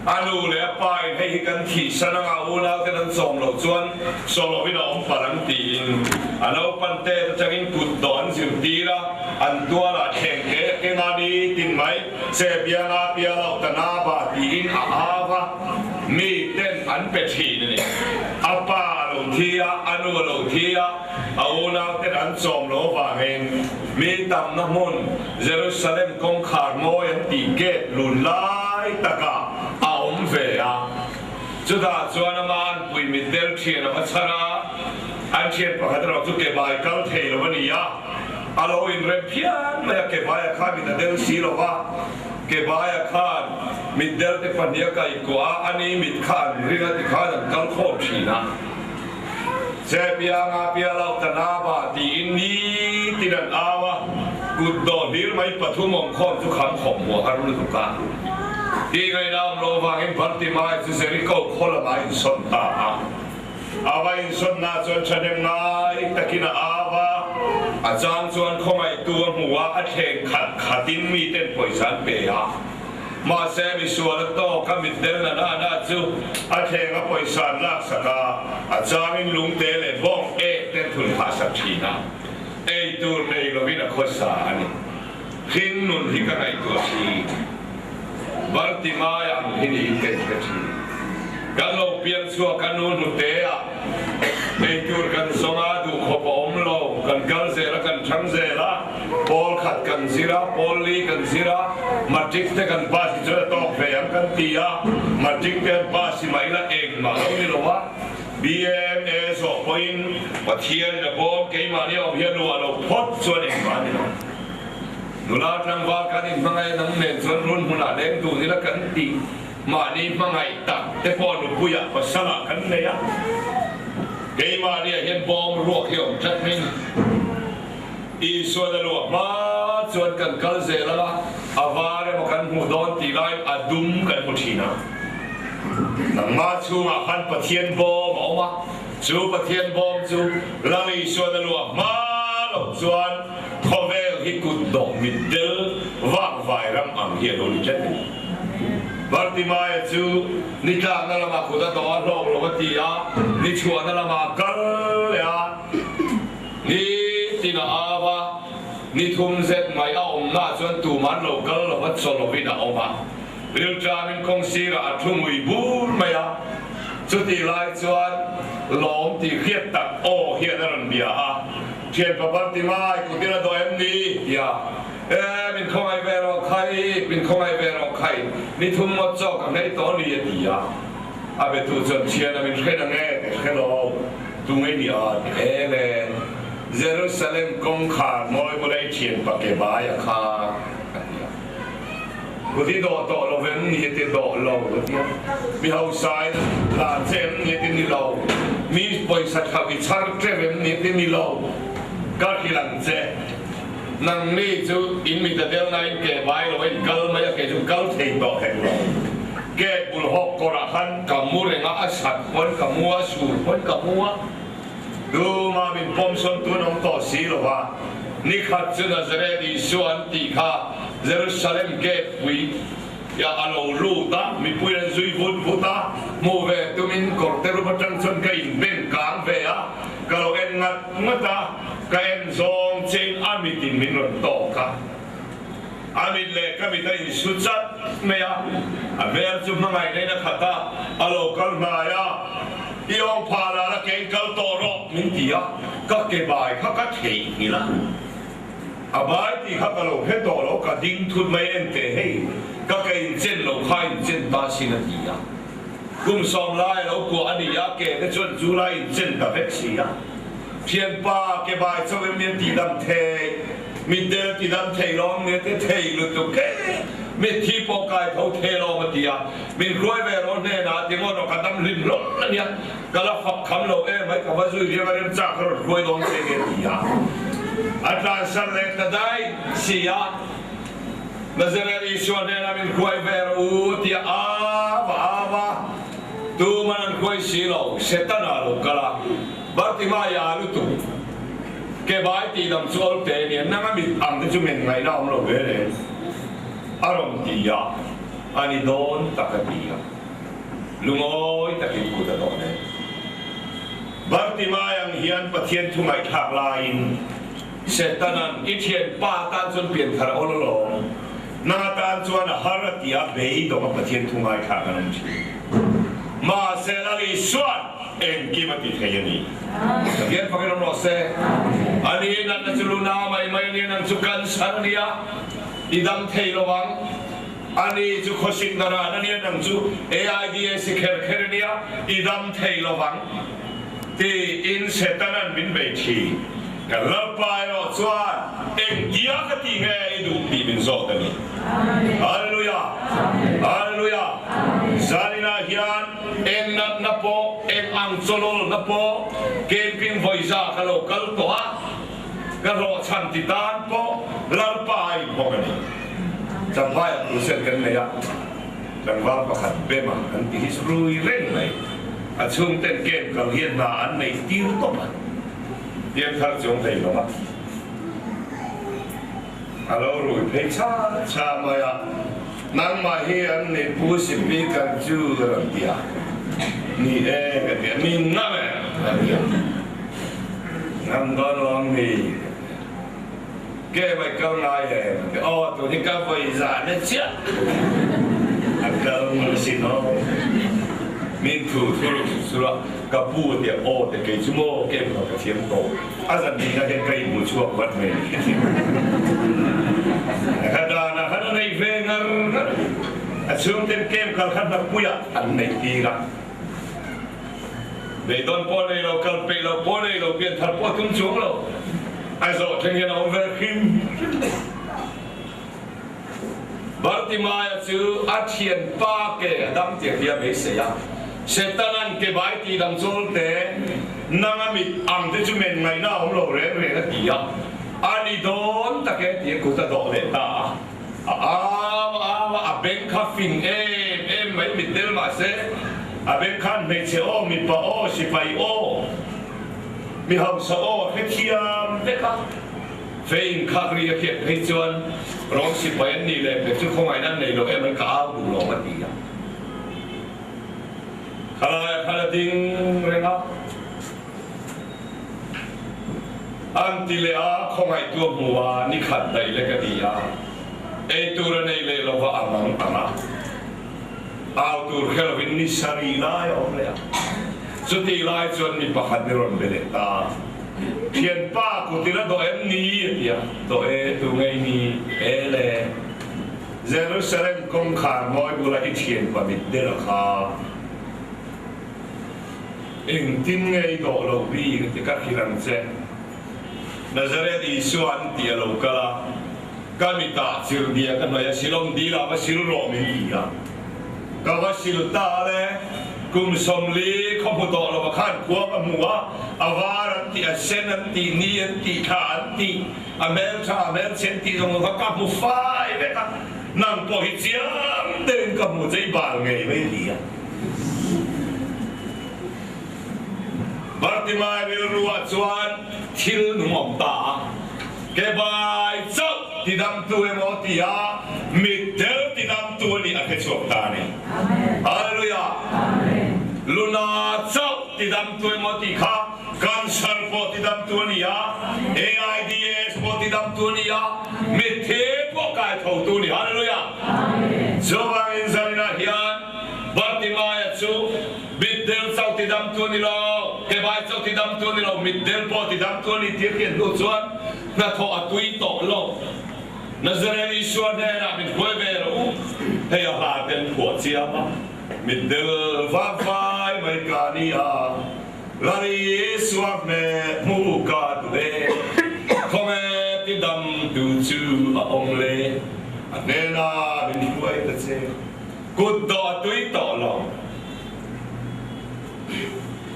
Speaker 1: A nu leh a pa in hei hi kan thihsan anga unau ten an chawm loh chuan sawlovin a awm palh ang tiin a naupan te atangin kut dawh an zirtir a, an tualah thleng ke a keng a ni tin mai che bianga pialo ta na ba tiin a au a, mi ten an pe thin a ni. A pa a lo thi a, a nu a lo thi a, a unau ten an chawm loh avangin mi tamna hmun Jerusalem kawngkhar mawi an tih gate lun lai takah a awm ve a. Chutah chuan ama an pui mitdel thian a va chhar a, an thian pakhat erawh chu ke bai kal thei lo a ni a, a lo inrem phian mai a, ke baia khan mit a del si lo va, ke baia khan mitdel te pahnih a kaihkuah a, ani mit kha an ring a tikhan an kal khawm thin a. Che pianga pialo ta naba tiin nitin an au a, kut dawh hlir mai pathum awm khawm chu kham khawm hmuh a har lutuk a. Ti ngaihna awm lo avangin Bartimai chu Jericho khaw lamah a insawn ta a. A va insawnna chuan thahnem ngai takin a au a, a chang chuan khawngaihtu a hmu a, a thleng khat khatin miten pawisa an pe a. Mahse, misual a tawk a mitdel na na na chu a thleng a pawisa an laksak a, a changin lungte leh bawng ek ten thun phah sak thin a, ei tur nei lovin a khawsa a ni. Hring nun hi ka ngaihtuah thin. Bartimai ang hi niin ka inhre thin. Kan lo piang chhuak a nu hnute ah ei tur kan zawng a, duhkhawp a awm lo, kan kal zel a, kan thang zel a, Pawl khat kan zir a, pawl li kan zir a, matric te kan pass hi chuan a tawk ve ang kan ti a, matric te an pass hi mah ila engmah lo ni lo a, BMA zawh pawhin Pathian in a bawm keimahni a awm hian nuah lo phawt chuan engmah a ni lo. Nula tlangval kan inhmangaih a nang nen chuan run hmunah leng dun ila kan tih mahni hmangaih tak te pawh nupuiah pasalah kan nei a, keimahniah hian bawm ruak hi a awm tlat mai a ni. Isuan a luah hma chuan kan kal zel ang a, a var emaw kan hmuh dawn tih laiin a dum kan hmu thin a. Nangmah chhungah khan Pathian bawm a awm a, chu Pathian bawm chu Lal Isuan a luah hma loh chuan khawvel hi kut dawh mitdel vakvai ram ang hi a lo ni tlat a ni. Bartimaia chu ni tlakna lamah kut a dawh a hlawk lo a ti a, ni chhuahna lamah a kal leh a. Ni tin a au a, ni thum zet mai a awmnaah chuan tuman lo kal lo va chaw lovin a awm a. Rilṭamin kawng sirah a thu ngui bur mai a. Chutih lai chuan lawm tih hriat tak aw hian a rawn bia a, Thianpa Bartimai, kut ila dawh em ni? tia, E, min khawngaih ve rawh khai, min khawngaih ve rawh khai, ni thum ngawt chaw ka nghei tawh ni, a ti a. A betu chuan, Thiana min hre na nge? Ka hre lo, tu ngei ni a? ti em e. Jerusalem kawngkhar mawi bula i thianpa ke bai a kha, a ti a. Kut i dawh tawh lo vem ni ti dawh lo a ti a. Mi hausa in la che em ni ti ni lo. Mi pawisa thlauh i chhar teuh em ni ti ni lo. Ka hrilh ang che. Nangni chu in mi ta del nain ke bai lo in kal mai a kei chu kal thei tawh hek lo. Ke bul hawk kawrah khan ka mu reng a, a sat pawn ka mu a, sur pawn ka mu a. Tuma min pawm sawn tun awm tawh si lo va, ni khat chu Nazareth Isua an tih kha Jerusalem gate pui ah a lo lut a, mipui an zui vut vut a, hmuh ve tumin kawrte rum atang chuan ka inbeng kang ve a, ka lo en ngat ngat a, ka en zawng chein a mitin min rawn tawk a. A mit leh ka mit a insu chat mai a, a hmel chu hmangaihna in a khat a, a lo kal hnai a, I awng phah lah la kein kal tawh rawh min ti a, ka ke bai kha ka theihnghilh a, a bai tih kha ka lo hre tawh lo, ka ding thut mai en teh hei, ka ke inchen lo kha inchen ta sin a ti a, kum 10 lai a lo kuah a ni a, ke te chuan chu lai inchen ta vek si a, thianpa ke bai chauh em ni a tihdam thei. Mitdel ti dam thei lawm nge te thei lutuk e, mitthi pawh kai tho thei lawm a ti a, min hruai ve rawh hnenah ti ngawt rawh ka dam hlim hlawm a nia, ka la fak kham lo em mai ka va zui riang a remchak ka rawn hruai dawn che nge a ti a, a tlansan leh ta daih si a, Nazareth Isua hnenah min hruai ve rawh u a ti a, ava ava tuman an hruai si lo, Setana lo kal a, Bartimaia a lutuk. Ke bai tih lam chu awl te nia, nang a mit ang te chu men ngaihna awm lo ve reng a rawn ti a, a ni dawn tak a ti a, lungawi takin kut a dawn e. Bartimai ang hian Pathian thu ngaihthlak laiin Setanan i thianpa tan chuan pianthar awl alawm, nang atan chuan a har a ti a, beidawng a Pathian thu ngaithlak an awm thin. Mahse Lal Isuan Engkim a ti thei a ni. Pathian fakin awm rawh se. A ni, natna chu lu na mai mai a nia, nang chu cancer a nia, i dam thei lo ang. A ni chu khawsik na ran a nia, nang chu AIDS i kher kher a nia, i dam thei lo vang. Tiin Setana'n min bei thin. Kan Lalpa erawh chuan engtia ka tih nge i duh tih min zawt a ni. Hallelujah! Hallelujah! Zaninah hian Eng natna pawh, eng ang chawlawlna pawh camping vawiza ka lo kal tawh a, ka hlawhchhan ti tan pawh Lalpa a inhawng a ni. Champhaiah crusade kan nei a, tlangval pakhat Bema kan ti hi rui reng mai. A chhungten camp kal hian hna an nei tir tawp a, pianthar chuang thei lo a. A lo rui phei chha chha mai a. Nangmah hi an ni Pu Speaker chu a rawn ti a, Ni e ka ti a, Min ngam e a ti a, Ngam dawn lo ang ni ka ti a, Ke mai kal ngai e ka ti a, Aw tun hi ka vawi zan e chiah a kal ngun sin aw, min thu thu ru sur a, ka pu a ti a, Aw te kei chu maw ke pawh ka thiam tawh. A zan dihna hian ka inhmu chhuak vat mai a ni. Ka danah khan a nei ve ngar ngar. A chhungten camp kal kha hnapuiah an neih tir a. Beidawn pawh nei lo, kal peih lo pawh nei lo, pianthar pawh a tum chuang lo. A zawh thleng hian a awm ve hrim hrim. Bartimaia chu a thianpa ke a dam tir hi a beisei a, Setana'n ke bai tih dang chawl te, nang a mit ang te chu men ngaihna a awm lo reng reng a ti a, a ni dawn tak e ti a kut a dawh leh ta a. A au a au a, a beng kha fing em em mai mit del mah se, a beng khan hmeichhe aw, mipa aw, sipai aw, mi hausa aw a hrethiam vek a. Fei inkhak ri a hriat phei chuan rawng sipai an nih leh pek chu khawngaihna an nei lo em an ka au duh lo a ti a. Khalaia khan a ding reng a, an ti leh a, khawngaihtu a hmu a, ni khat daih lek a ni a, ei tur a nei leh lo va a mang ang a. Au tur hre lovin ni sarih lai a awm leh a. Chutih lai chuan mi pakhat ni rawn be leh ta. Thianpa kut ila dawh em ni? a ti a. Dawh e, tu ngei ni? E le. Jerusalem kawngkhar mawi bula i thianpa mit del a kha. Engtin nge i dawh loh bik? a ti. Ka hrilh ang che. Nazareth Isua an tih a lo kal a, ka mitah chirhbia ka hnawih a, Silawm dilah va sil rawh min ti a. Ka va sil ta a le, kum 40 khaw hmu tawh lova khan khua ka hmu a, a var an tih, a sen an tih, ni an tih, thla an tih, a hmeltha, a hmelchhe an tih zawng zawng kha ka hmu fai vek a, nang pawh hi chiang deuhin ka hmu che i bal ngei mai a ti a. Bartimai rilruah chuan thil nung awm ta a, ke bai chauh tidamtu emaw ti a, mitdel tidamtu a nih a hre chhuak ta a ni. Hallelujah! Luna chauh tidamtu emaw tih kha cancer pawh tidamtu a ni a, AIDS pawh tidamtu a ni a, mitthi pawh kaithotu a ni. Hallelujah! Chuvangin zaninah hian Bartimaia chu Mitdel chauh ti damtu a ni lo, kebai chauh ti damtu a ni lo, mitdel pawh ti damtu a ni tih a hriat hnu chuan hnathawh a tui tawh lo. Nazareth Isua hnenah min hruai ve rawh u, hei a hla te an phuah chiam a, mitdel vak vai mai ka ni a, Lal Isua hmeh hmuh ka duh e, khawnge ti damtu chu a awm le, a hnenah min hruai ta che. Kut dawh a tui tawh lo.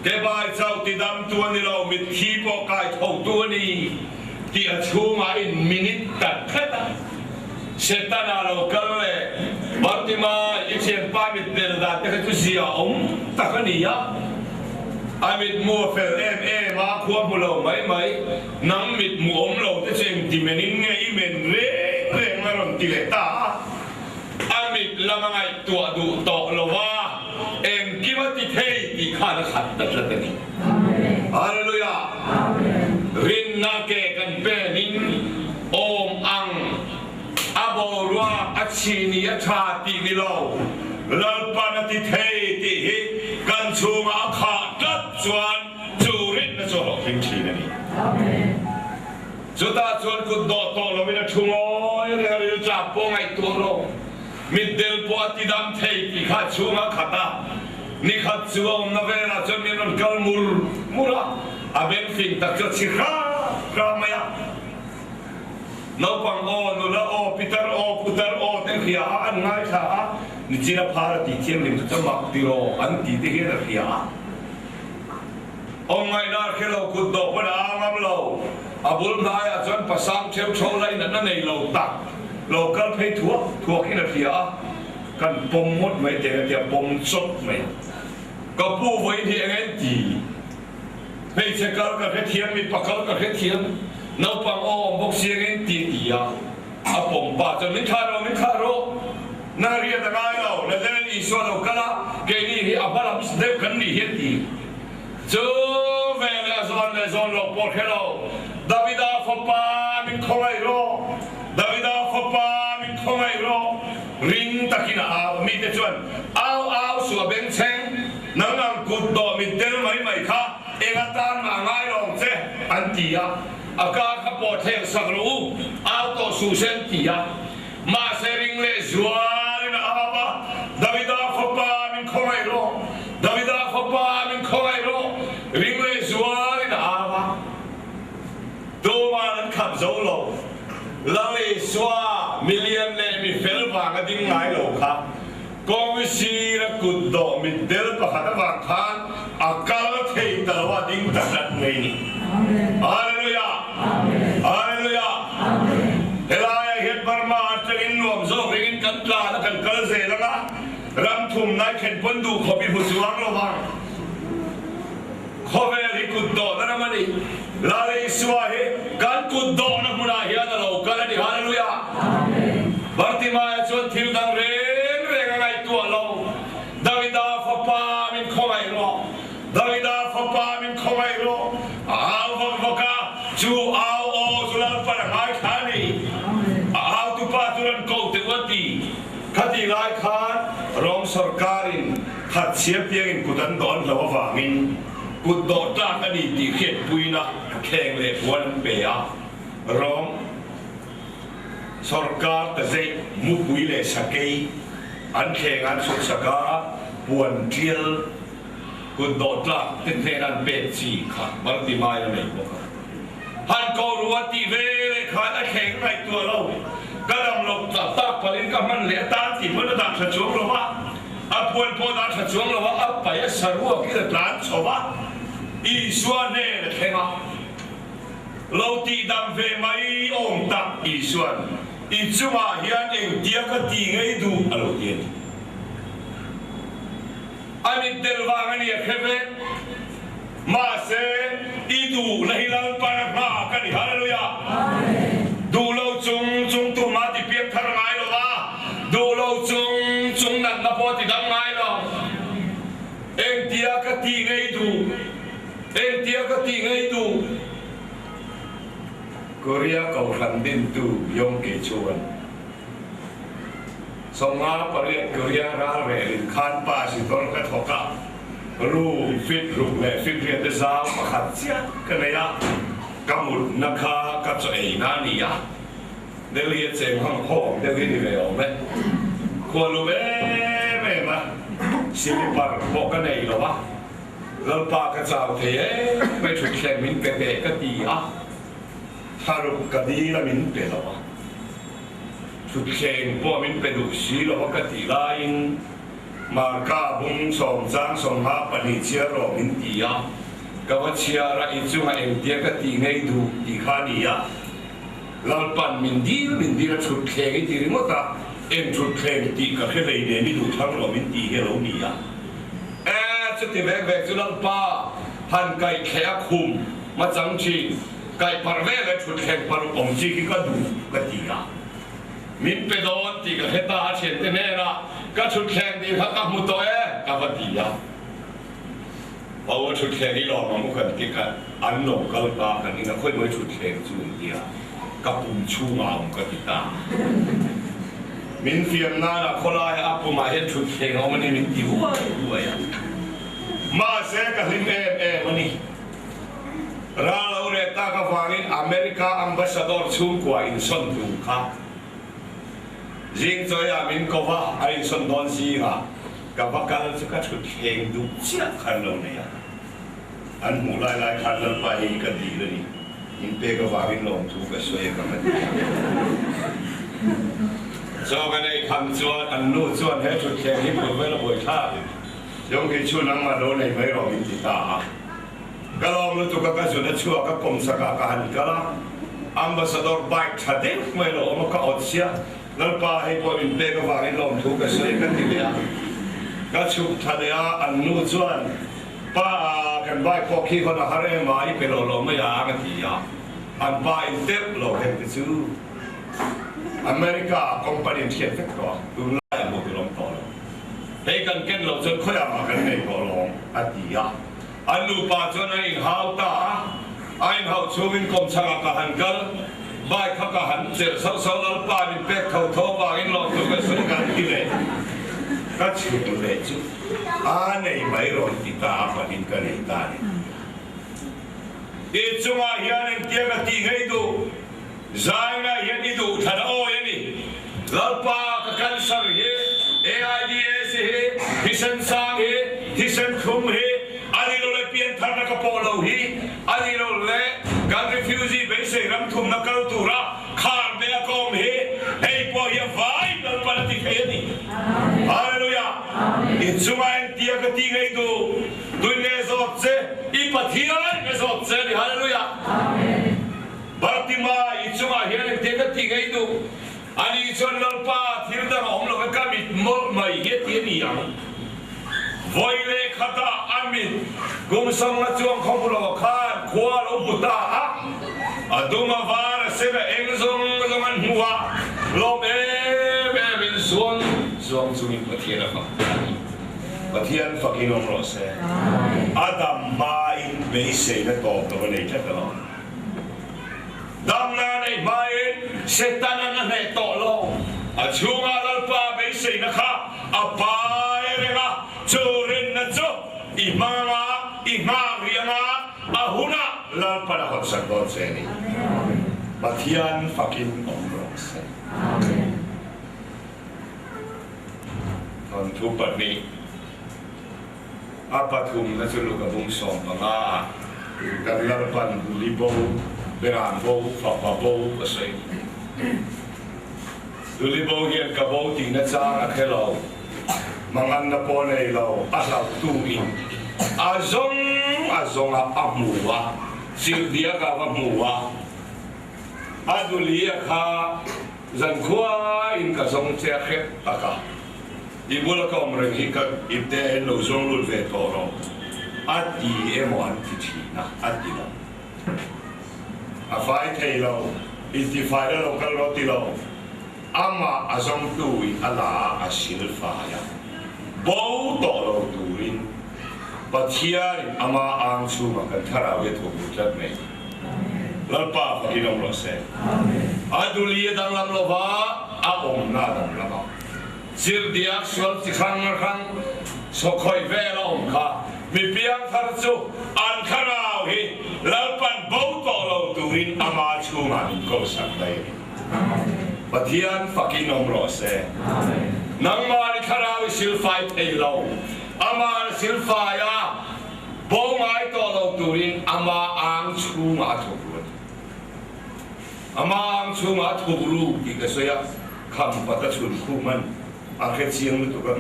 Speaker 1: Kebai chauh ti damtu a ni lo, mitthi pawh kai thotu a ni tih a chhungah in minute tak khat a. Setana lo kal leh Bartima i thianpa mit bel dan te kha chu zia awm tak a ni a. A mitmu a fel em em a, khua hmu lo mai mai. Nang mitmu awm lo te chu engti menin nge i men reng reng a rawn ti leh ta a. A mit lam a ngaihtuah duh tawh lo a, engkim a ti thei tih khan a khat ta tlat a ni. Hallelujah! Rinna ke kan penin awm ang a boruak a chhini a tha tih ni lo, Lalpan a ti thei tih hi kan chhungah a khah tlat chuan chu rinna chu a hlawhtling thin a ni. Chutah chuan kut dawh tawh loin a thu ngawi reng a, riltlak pawh ngaihtuah rawh. Mitdel pawh a tidam thei tih kha a chhung a khat a. Nikhat chu a awmna velah chuan min rawn kal mur mur a, a beng fing tak chu a chhi hram hram mai a. Naupang aw, nula aw, pitar aw, putar aw te hria a, an ngaithla a, nichin a phar a tih thianghlim chu chu mak tiraw an tih te hian a hria a. Awm ngaihna a hre lo, kut dawh pawn a au ngam lo. A bul hnaiah chuan pasang theu tho la in a nei lo tak lo kal phei thuak thuak in a hria a, kan pawm ngawt mai teng a tia pawm chawt mai. Ka pu vawiin hi eng en ti? Hmeichhe kal ka hrethiam, mipa kal ka hrethiam, naupang aw awm bawk si eng en ti a ti a. A pawm pa chuan min thlah rawh, min thlah rawh, na riat a ngai lo, Nazareth Isua lo kal a, keini hi a hma lam deuh kan nih hi a ti. Chu veleh a zawn leh zawn loh pawh hre lo, Davida fapa min khawngaih rawh, Davida fapa min khawngaih rawh, ring takin a au. Mite chuan, Au au suh a bengchheng, nang ang kut dawh mit tel mai mai kha eng atan mah a ngai lo ang che, an ti a. A ka kha pawh thleng sak rawh u, au tawh suh se an ti a. Mahse ring leh zualin a ap a, Davida fapa min khawngaih rawh, Davida fapa min khawngaih rawh, ring leh zualin a ap a. Tuman an khap zo lo. Lal Isua milian leh mi fel vang a ding ngai lo kha kawng sira kut dawh mitdel pakhat avang khan a kal thei ta lo a ding ta tlat mai ni. Hallelujah! Hallelujah! Helaiah hian Burma atangin nuam zawk ringin kan tlan a kan kal zel ang a, ram thum nai khen pawn duh khawp i hmu chuang lo vang. Khawvel hi kut dawhna ram a ni. Lal Isua hi kan kut dawhna hmunah hian a lo kal a ni. Hallelujah! Bartimaia chuan thil dang reng reng a ngaihtuah lo. Davida fapa min khawngaih rawh! Davida fapa min khawngaih rawh! A au vak vak a, chu au aw chu Lalpan a ngaithla a ni. A autupa chu rawn ko teh u a ti. Khatih lai khan Rom sorkarin thatchhia piangin kut an dawh an hloh avangin kut dawh tlak a ni tih hriatpuina thleng leh puan an pe a. Rom sorkar ta zeih mupui leh sakei an thleng an chhuksak a, puan tial kut dawh tlak te hnena an pek chi kha Bartimai a nei bawk a. Han ko ru a tih ve leh khan a thleng ngaihtuah lo. Ka dam lo tak tak palhin ka hman leh atan tih pawn a dah tha chuang lo va, a puan pawh a dah tha chuang lo va, a paih a saruakin a tlan chho va, Isua hnen a thleng a. Lo tih dam ve mai awm tak Isua'n i chungah hian engtia ka ti ngei duh a lo ti a ni. A mit del vang a ni a hre ve. Mahse, i duhna hi Lalpan a nghak a ni. Hallelujah! Duh lo chung chung tumah ti piak thar ngai lo va, duh lo chung chung natna pawh ti dam ngai lo. Engtia ka tih ngei duh? Engtia ka tih ngei duh? Korea Kohhran dintu Yong Kei chuan. 58 Korea ral relin khan pastor ka thawk a, room fit ruk leh fit riat te zau pakhat chiah ka nei a, ka mutna kha ka chaw eina a ni a, Delhi a cheng hang khawm deuh hi ni ve awm e, khua lum em em a, slipper pawh ka nei lo a, Lalpa ka chau thei em mai thutthleng min pe teh ka ti a. Tharuk ka dil a min pe lo a, thutthleng pawh min pe duh si lo a ka tih laiin Marka bung sawmchang sawmha pahnih chhiar rawh min ti a, ka va chhiar a i chungah engtia ka tih ngei duh tih kha a ni a, Lalpan min dil min dil a thutthleng i ti ringawt a, eng thutthleng tih ka hre hlei nen i duh thlang rawh min tih hi a lo ni a. E chuti vek vek chu Lalpa han kaih thleh a khum hmachang thin. Kaih parh ve leh thutthleng paruk awm chi khi ka duh ka ti a, min pe dawn tih ka hre ta a thiante hnenah ka thutthleng ding kha ka hmu tawh e ka va ti a, Paua thutthleng hi lawm ang u kan ti kha an lo kal ta kan ina khawi mawi thutthleng chu an ti a, ka pum chhungah a awm ka ti ta. Min fiam nana khawlaia a pumah hian thutthleng a awm a ni min ti huai huai a, mahse ka hlim em em a ni. Ral lo reh tak avangin America Ambassador chhungkua insawn tur kha zing chawiah min ko va, a insawn dawn zingah ka va kal chu ka thutthleng duh chiah khan lo nei a, an hmuh lai lai khan Lalpa hei hi ka dil a ni, min pek avangin lawmthu ka sawi a ka va ti a. Chaw ka neih kham chuan an nu chuan he thutthleng hi phur vel a buaithlak. Yongki chu nangmah lo nei mai rawh min ti ta a. Ka lawm lutuk a, ka zun a chhuak a, kawmsak ah ka han kal a, Ambassador bike tha deuh mai lo awm a, ka awt sia, Lalpa hei pawh min pek avangin lawmthu ka sawi ka ti leh a. Ka chhuk tha leh a, an nu chuan, Pa kan bike pawh khi hawn a har em a, i pe lo lo mai ang a ti a. An pa in teuh lo heng te chu America ah company an hriat vek tawh a, tunlai ah hmuh tur awm tawh lo. Hei kan ken loh chuan khawiah mah kan nei tawh lo ang, a ti a. An nupa chuan an inhau ta a, a inhauh chhungin kawmchhangah ka han kal, bike kha ka han chelh sauh sauh, Lalpa min pek tho tho avangin lawmthu ka sawi ka han ti leh. Ka chhuk leh chu a nei mai rawn ti ta a, pahin ka nei ta a ni. I chungah hian engtia ka tih ngei duh? Zaina hian i duh thlan a awi a ni. Lalpa ka cancer hi, AIDS hi, thisen sang hi, thisen thlum hi, a ni lo leh piantharna ka pawh lo hi, a ni lo leh kan refugee beisei ram thumna kal tura khar beh a ka awm hi, hei pawh hi a vai Lalpan a ti thei a ni. Hallelujah! I chunga engtia ka tih ngei duh? Tui nge zawt che? I Pathian nge zawt che a ni. Hallelujah! Bartima i chungah hian engtia ka tih ngei duh? Ani chuan Lalpa thil dang a awm lo ve, ka mit mawlh mai hi a ti a ni ang. Vawi leh khatah a mit kum sawmnga chuang khaw hmu lo khan khua a lo hmu ta a, a dum a var a sen a eng zawng zawng an hmu a, lawm em em in zuang zuang chungin Pathian a fak ta a ni. Pathian fakin awm rawh se. A dam hmain beiseina tawp lo a nei tlat alawm. Damna nei hmain Setana'n a hneh tawh lo. A chhungah Lalpa beiseina kha a par. che a ni. Pathian fakin awm rawh se. Thawnthu pahnih a pathumna chu Luka bung 15 ah kan Lalpan Li bo, Beran bo, Fapa bo a sawi. Duli bo hian ka bo tihna chang a hre lo, manganna pawh nei lo, a hlauhtu in a zawng a zawng a, a hmu a, chirhdiak a va hmu a, a duli a kha zankhua in ka zawng che a hrep tak a, i bula ka awm reng hi ka ipte en lo zawng lut ve tawh rawh a ti emaw an ti thin a, a ti lo. A fai thei lo, intifai la lo kal rawh ti lo. Amah a zawngtu in a la a, a sil fai a. Bo tawh lo turin Pathianin ama ang chhungah kan thlarau hi a thawk lut tlat mai. Lalpa fakin awm rawh se. A duli a danglam lo va, a awmna a danglam a. Zirdiak sual chi hrang hrang sawkhawih vel a awm kha mi piangthar chu an thlarau hi Lalpan bo tawh lo turin ama chhungah min kosak daih a ni. Pathian fakin awm rawh se. Nangmah ni thlarau i silfai thei lo, ama na silfai a, bo ngai tawh lo turin ama ang chhungah a thawk ru a ni. Ama ang chhungah a thawk ru tih ka sawi a. Kham pat a chhun khum an a hre chiang lutuk a,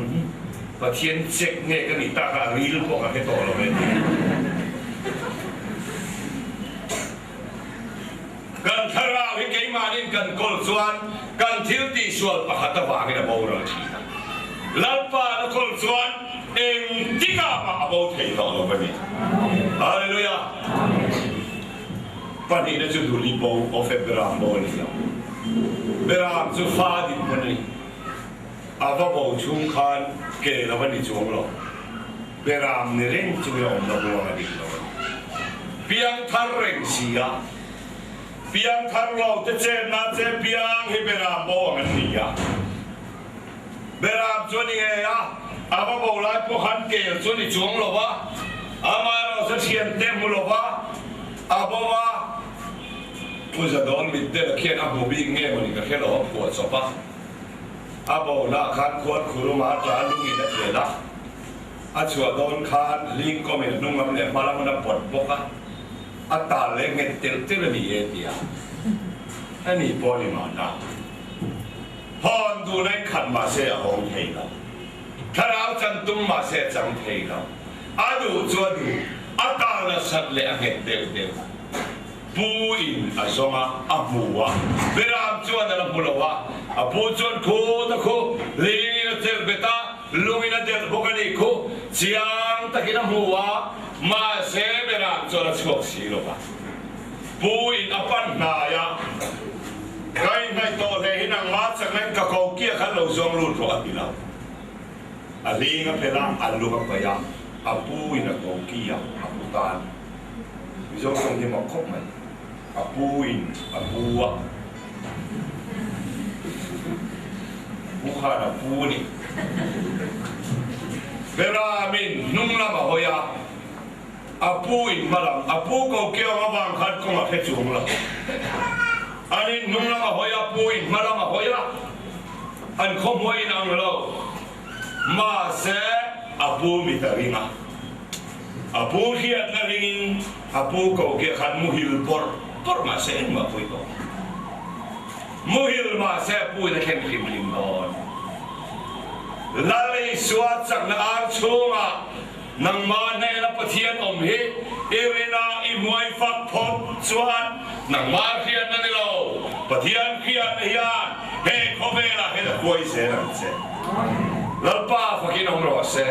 Speaker 1: Pathian check nge ka nih tak a, a ril pawh ka hre tawh lo e ti. Kan thlarau hi keimahnin kan kawl chuan kan thil tihsual pakhat avangin a boral thin a, Lalpa na kawl chuan engtikah mah a bo thei tawh lo a ni. Hallelujah! Pahnihna chu Duli bo of e Beram bo a ni lo. Beram chu fa dik hmun a ni. A va bo chhung khan ke lo a ni chuang lo. Beram ni reng chungin a awmna buang a dik lo a ni. Piangthar reng si a, piangthar lo te chenna che piang hi Beram bo ang an ni a. Beram chu a ni ngei a, a va bo lai pawh khan kel chu a ni chuang lo va, amaherawhchu thiante hmu lo va, a bo a, Pu Zadawn mitdel khian a hmu bik nge mawni ka hre lo, a phuah chawp a, a bo lah khan khuan khuruma a tla lungin a tel a, a chhuah dawn khan hling kawmin a hnung lam leh hma lam a pawt bawk a, a tal leh nghet telh telh a ni e tia a ni pawh a ni mahna. Hawn duhna in khat mah se a hawng thei lo. Thlarau chan tum mah se a chang thei lo. A duh chu a duh, a tal nasat leh a nghet deuh deuh. Pu in a zawng a, a hmu a, Beram chuan a la hmu lo a, a pu chuan khu ta khu ling in a chelh bet a, lung in a delh bawk a nih khu, chiang takin a hmu a, mahse Beram chuan a chhuak si lo va. Pu in a pan hnai a, Ka inhnaih tawh hle hi nangmah chakna in ka ko kia khan lo zuang lut rawh a ti lo. A hling a phelh a, a lung a paih a, a pu in a ko kia a pu tan. Mizo tawng hi mak khawp mai. A pu in a pu a. Pu khan a pu a ni. Beramin hnung lam a hawi a. A pu in hma lam, a pu ko kiang avang khan kawng a hre chuang lo. An in hnung lam a hawi a, pu in hma lam a hawi a, an khawhmuai in ang lo. Mahse, a pu mit a ring a, a pu hriatna ringin a pu ko kiah khan muhil bawrh bawrh mahse engmah pawi tawh lo. Muhil mahse a pu in a thlen hrim hrim dawn. Lal Isua chakna ar chhungah Nangmah hnena Pathian awm hi i rina i hmuai fak phawt chuan nangmah hriatna ni lo, Pathian hriatna hian he khawvelah hian a kuai zel ang che. Lalpa fakin awm rawh se.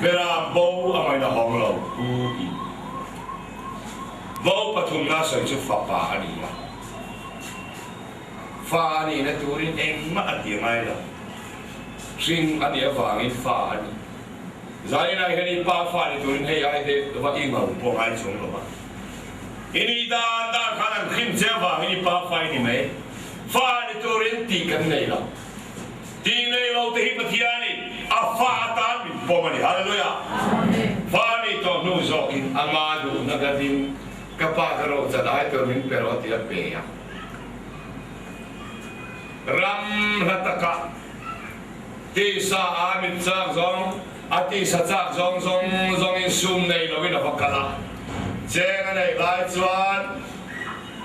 Speaker 1: Beram bo a ngaina hawng lo pu in. Bo pathumna sawi chu fapa a ni a. Fa a nihna turin engmah a ti ngai lo. Hring a nih avangin fa a ni. Zainah hian i pa fa ni turin hei ai te va i ngau pawh ngai chuang lo va. I nih dan dan khan an hrim che avangin i pa fa i ni mai. Fa ni turin tih kan nei lo. Tih nei lo te hi Pathianin a fa atan min pawm a ni. Hallelujah! Fa nih tawh hnu zawkin ama duhna ka ding. Ka. Ka pa ka ro chan ai tur min pe rawh ti a pe a. Ram hla takah tisa a mit chak zawng, a tisa chak zawng zawng zawngin sum nei loin a va kal a. Cheng a neih lai chuan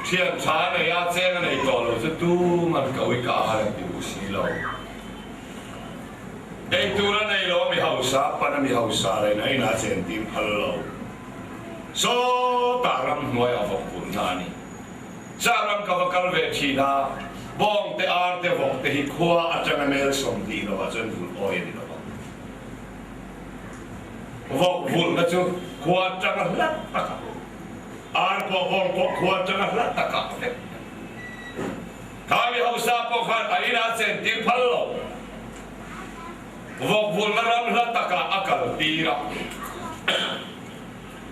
Speaker 1: thian tha a nei a, cheng a nei tawh lo chu tuman ka ui ka ar an ti duh si lo. Eitur a nei lo a mi hausa, pan a mi hausa leh na inah chen tir phal lo. Sawtah ramhnuaiah vawk kulhna a ni. Chah ram ka va kal ve thin a, bawng te, ar te, vawk te hi khua atanga mel 20 lovah chuan vulh awi a ni lo vang. Vawk vulhna chu khua atanga hla takah, ar pawh bawng pawh khua atanga hla takah vek. Kha mi hausa pawh khan a inah chen tir phal lo. Vawk vulhna ram hla takah a kal tir a,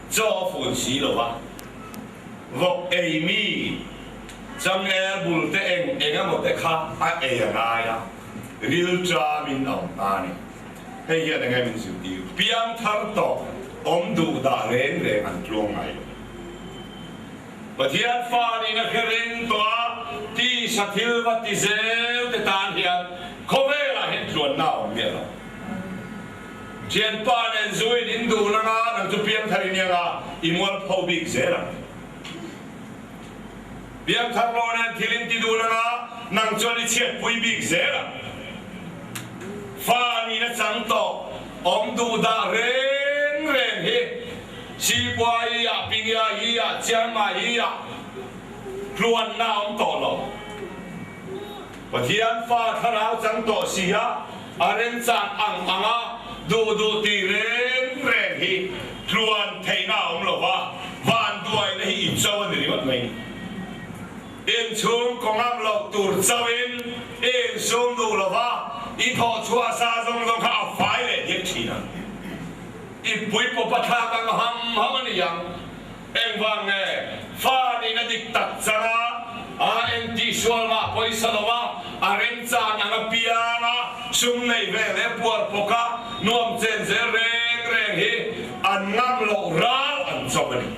Speaker 1: chaw a fun si lo va. Vawk ei mi changel bul te eng eng emaw te kha a ei a ngai a, ril ṭamin a awm ta a ni. Hei hian eng nge min zirtir? Piangthar tawh awm duh dah reng reng an tluang ngai lo. Pathian fa nihna hre reng tawh a, tisa thil va ti zel te tan hian khawvelah hian tluanna a awm miah lo. Thianpa nen zuin in duh nanga nang chu piangthar i nia nga i mualpho bik zel ang. Piangthar lo nen thil in ti duh nanga nang chuan i chhiatpui bik zel ang. Fa nihna chang tawh awm duh dah reng reng hi Sipua hi ah Pingia hi ah Chiangmai hi ah tluanna a awm tawh lo. Pathian fa thlarau chang tawh si a, a remchan ang anga duh duh tih reng reng hi tluan theihna a awm lo va, vanduaina hi i cho a ni ringawt mai ni. Inchhung kaw ngam loh tur chauhin i insum duh lo va, i thawh chhuah sa zawng zawng kha a fai leh diak thin ang. I pui pawpa thlak ang ham ham a ni ang. Engvang nge fa nihna dik tak changa a engtih sual mah pawisa lova a remchan ang apianga sum nei ve leh puar pawka nuam chen zel reng reng hi an ngam loh ral an chawm a ni.